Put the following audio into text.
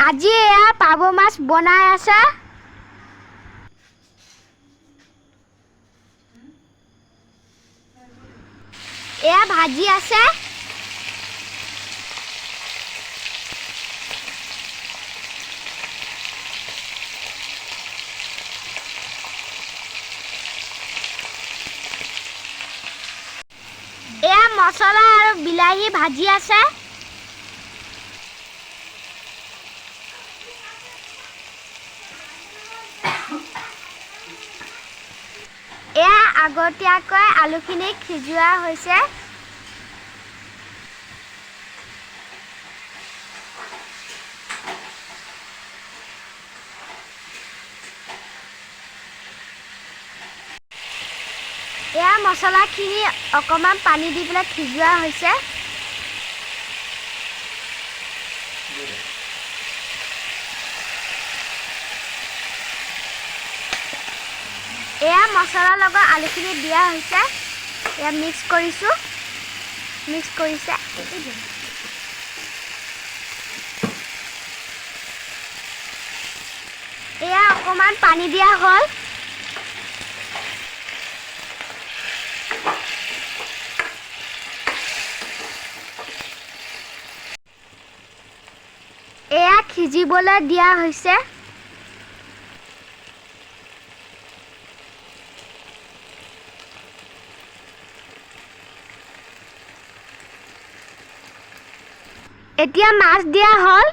আজি এয়া পাভ মাছ বনাই আছে। এয়া ভাজি আছে। এয়া মছলা আৰু বিলাহী ভাজি আছে। এয়া আগতীয়াকৈ আলুখিনি সিজোৱা হৈছে। এয়া মছলাখিনি অকণমান পানী দি পেলাই সিজোৱা হৈছে। এয়া মছলাৰ লগত আলুখিনি দিয়া হৈছে। এয়া মিক্স কৰিছোঁ, মিক্স কৰিছে। এয়া অকণমান পানী দিয়া হ'ল। এয়া সিজিবলৈ দিয়া হৈছে। এতিয়া মাছ দিয়া হ'ল।